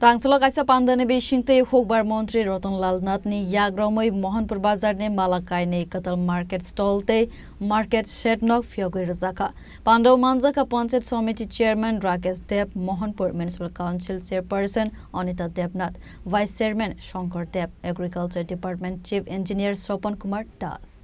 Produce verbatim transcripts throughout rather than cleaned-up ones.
Tangsulo kaisa pandani bisingtwi hukbar montri Ratan Lal Nath ni yagromwi Mohanpur bazar ni mala kainwi kwtal market stall tei market shed nok phiyogwi rwjakha. Pandao manjakha Panchayat Samiti Chairman Rakesh Deb, Mohanpur Municipal Council Chairperson Anita Debnath, Vice Chairman Shankar Deb, Agriculture Department Chief Engineer Swapan Kumar Das.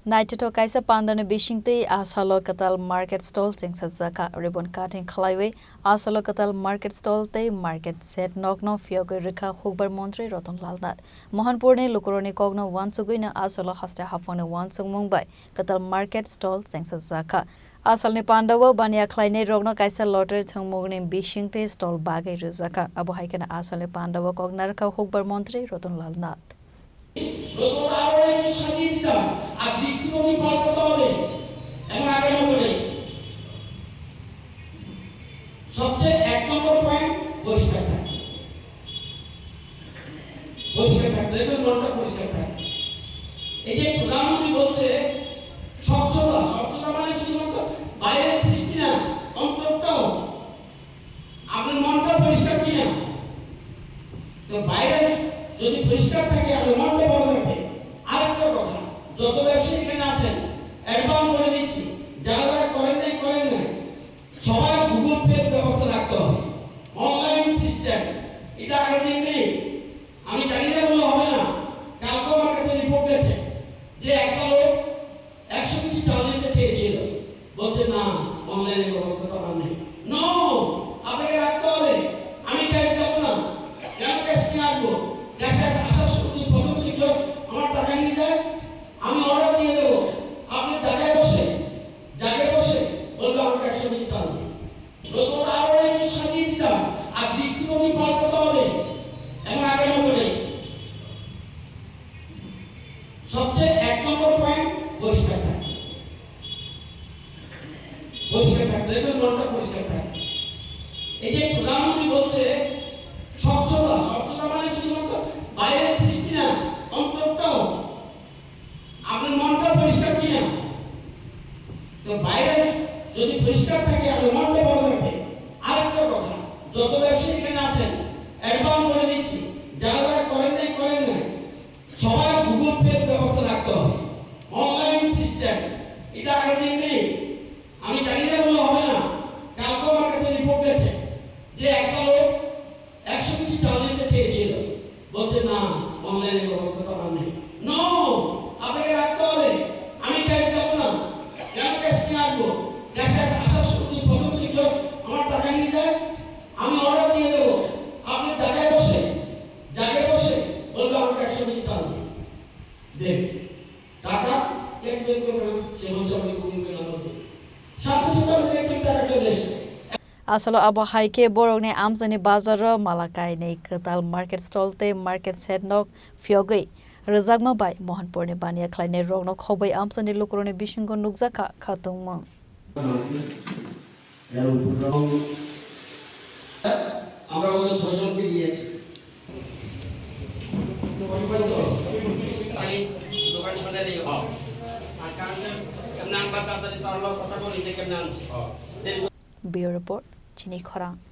Naithothok kaisa pandani bisingtwi asalo kwtal market stall chengsajakha. Ribbon cutting khlaiwi asalo kwtal market stall tei market shed nokno phiyogwi rwkha hukbar montri Ratan Lal Nath. Mohanpurni lukurokni kokno uansugwino asalo haste haphangni uansukmung bai kwtal market stall chengsajakha. Asalni pandao baniya khlainairokno kaisa lottery thwngmungni bisingtwi stall bagwi rwjakha. Abo hai kheno asalni pandao kok narwkha hukbar montri Ratan Lal Nath. নতুন আরো একটু সাজিয়ে দিতাম, আর দৃষ্টিভঙ্গি পাল্টাতে হবে, এমন আগের মতো নেই। সবচেয়ে এক নম্বর পয়েন্ট পরিষ্কার থাকবে। পরিষ্কার থাকবে, দেখবেন মনটা পরিষ্কার থাকবে। এই যে প্রধানমন্ত্রী বলছে স্বচ্ছতা, স্বচ্ছতা মানে শুধুমাত্র বাইরের সৃষ্টি না, অন্তরটাও। আপনার মনটা পরিষ্কার কিনা? তো বাইরে যদি পরিষ্কার থাকে, আপনার মনটা ভালো থাকবে। আরেকটা কথা, যত ব্যবসায়ী এখানে আছেন, অ্যাডভান্স বলে দিচ্ছি, যারা যারা করেন নাই, করেন নাই, সবাই গুগল পে ব্যবস্থা রাখতে হবে। অনলাইন সিস্টেম, এটা আগের দিন নেই। আমি জানি না বললে হবে না। কালকে আমার কাছে রিপোর্ট গেছে যে একটা লোক একশো কেজি চাল নিতে চেয়েছিল, বলছে, "না, অনলাইনে ব্যবস্থা তো আমার নেই।" নো, আপনাকে রাখতে হবে। আমি ক্যাশ দেবো না, কেন ক্যাশ নিয়ে আসবো? ক্যাশে আসার সময় প্রথম দিকে আমার টাকা নিয়ে যায়, আমি অর্ডার দিয়ে দেবো। আপনি জায়গায় বসে, জায়গায় বসে বলবে, "আমাকে একশো কেজি চাল দিন।" নতুন আরো একটু সাজিয়ে দিতাম, আর দৃষ্টিভঙ্গি পাল্টাতে হবে, এমন আগের মতো নেই। সবচেয়ে এক নম্বর পয়েন্ট পরিষ্কার থাকবে। পরিষ্কার থাকবে, দেখবেন মনটা পরিষ্কার থাকবে। এই যে প্রধানমন্ত্রী বলছে স্বচ্ছতা, স্বচ্ছতা মানে শুধুমাত্র বাইরের সৃষ্টি না, অন্তরটাও। আপনার মনটা পরিষ্কার কিনা? তো বাইরে যদি পরিষ্কার থাকে, আপনার মনটা ভালো থাকবে। আরেকটা কথা, যত ব্যবসায়ী এখানে আছেন, অ্যাডভান্স বলে দিচ্ছি, যারা যারা করেন নাই, করেন নাই, সবাই গুগল পে ব্যবস্থা রাখতে হবে। অনলাইন সিস্টেম, এটা আগের দিন নেই। আমি জানি না বললে হবে না। কালকে আমার কাছে রিপোর্ট গেছে যে একটা লোক একশো কেজি চাল নিতে চেয়েছিল, বলছে, "না, অনলাইনে ব্যবস্থা তো আমার নেই।" নো, আপনাকে রাখতে হবে। আমি ক্যাশ দেবো না, কেন ক্যাশ নিয়ে আসবো? ক্যাশে আসার সময় প্রথম দিকে আমার টাকা নিয়ে যায়, আমি অর্ডার দিয়ে দেবো। আপনি জায়গায় বসে, জায়গায় বসে বলবে, "আমাকে একশো কেজি চাল দিন।" দেবে। টাকা ক্যাশ বের করবে না, সে বলছে, "আমাকে গুগল পে নাম্বার দিন।" সাথে সাথে আমি দেখছি টাকা চলে এসছে। Asalo abo hai khe borokni amchaini bazaro mala kainwi kwtal market stall tei market shed nok phiyogwi rwjakma bai Mohanpurni baniya khlainai rokno khobwi amchaini lukurokni bisingo nukjakha khatungmung. আমরা ওদের ছয়জনকে নিয়ে আছি। দোকান সাজাই নেই। আর কারণ নাম্বার তাড়াতাড়ি তারা কথা বলি যে কেমন আনছে। Bureau Report, Chini Khorang.